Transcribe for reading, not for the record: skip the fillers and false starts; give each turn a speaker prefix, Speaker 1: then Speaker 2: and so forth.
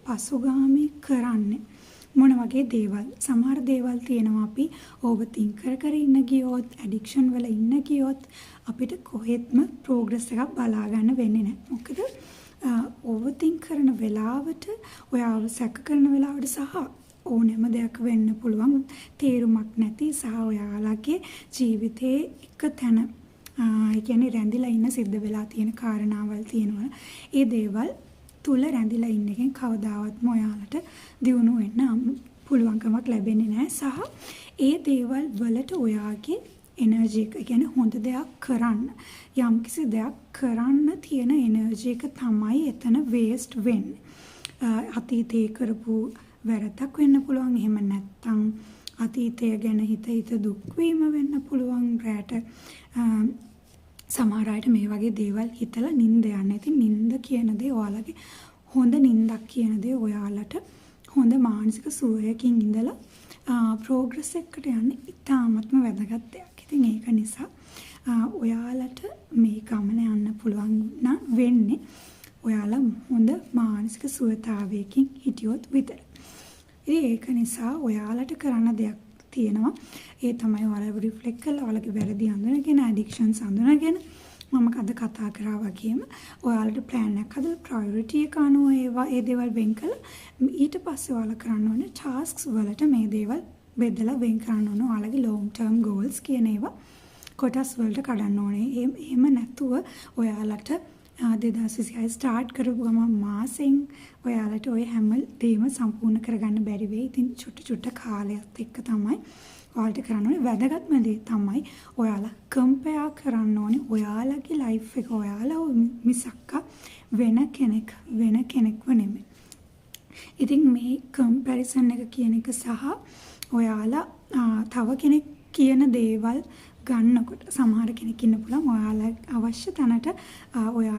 Speaker 1: පසුගාමී කරන්නේ මොන වගේ දේවල්? සමහර දේවල් තියෙනවා අපි ඕවර් තින්ක් කර කර ඉන්න ගියොත්, ඇඩික්ෂන් වල ඉන්න ගියොත් අපිට කොහෙත්ම ප්‍රෝග්‍රස් එකක් බලා ගන්න වෙන්නේ නැහැ. මොකද ඕවර් තින්ක් කරන වෙලාවට, ඔයාව සැක කරන වෙලාවට සහ ඕනෑම දෙයක් වෙන්න පුළුවන් තේරුමක් නැති සහ ඔයාලගේ ජීවිතේ එක තැන, ඒ කියන්නේ රැඳිලා ඉන්න සිද්ධ වෙලා තියෙන කාරණාවල් තියෙනවා. ඒ දේවල් තුල රැඳිලා ඉන්න එකෙන් කවදාවත්ම ඔයාලට දියුණු වෙන්න පුළුවන්කමක් ලැබෙන්නේ නැහැ. සහ ඒ දේවල් වලට ඔයාගේ එනර්ජි එක, ඒ කියන්නේ හොඳ දෙයක් කරන්න, යම්කිසි දෙයක් කරන්න තියෙන එනර්ජි එක තමයි එතන වේස්ට් වෙන්නේ. අතීතයේ කරපු වැරද්දක් වෙන්න පුළුවන්. එහෙම නැත්නම් අතීතය ගැන හිත හිත දුක් වීම වෙන්න පුළුවන්. රැට සමහර අයට මේ වගේ දේවල් හිතලා නින්ද යන්නේ. ඉතින් නින්ද කියන දේ, ඔයාලගේ හොඳ නින්දක් කියන දේ, ඔයාලට හොඳ මානසික සුවයකින් ඉඳලා ප්‍රෝග්‍රස් එකකට යන්න ඉතාමත්ම වැදගත් දෙයක්. ඉතින් ඒක නිසා ඔයාලට මේ ගමන යන්න පුළුවන් නම් වෙන්නේ ඔයාලා හොඳ මානසික සුවතාවයකින් හිටියොත් විතරයි. ඉතින් ඒක නිසා ඔයාලට කරන්න දෙයක් තියෙනවා. ඒ තමයි ඔයාලා රිෆ්ලෙක්ට් කරලා ඔයාලගේ වැරදි අඳුනගෙන, ඇඩික්ෂන්ස් අඳුනගෙන, මම අද කතා කරා වගේම ඔයාලට ප්ලෑන් එකක් හදලා ප්‍රයොරිටි එක අනුව ඒවා ඒ දේවල් වෙන් කළා. ඊට පස්සේ ඔයාලා කරන්න ඕනේ ටාස්ක්ස් වලට මේ දේවල් බෙදලා වෙන් කරන්න ඕන. ඔයාලගේ ලොන්ග් ටර්ම් ගෝල්ස් කියන ඒවා කොටස් වලට කඩන්න ඕනේ. එහෙම නැතුව ඔයාලට 2026 ස්ටාර්ට් කරපු ගමන් මාසෙන් ඔයාලට ඔය හැම දේම සම්පූර්ණ කරගන්න බැරි වෙයි. ඉතින් චුට්ට චුට්ට කාලයත් එක්ක තමයි ඔයාලට කරන්න ඕනේ. වැදගත්ම දේ තමයි ඔයාලා කම්පෙයාර් කරන්න ඕනේ ඔයාලගේ ලයිෆ් එක ඔයාලා මිසක්කා වෙන කෙනෙක්ව නෙමෙයි. ඉතින් මේ කම්පැරිසන් එක කියන එක සහ ඔයාලා තව කෙනෙක් කියන දේවල් ගන්නකොට සමහර කෙනෙක් ඉන්න පුළුවන් ඔයාලා අවශ්‍ය තැනට ඔයා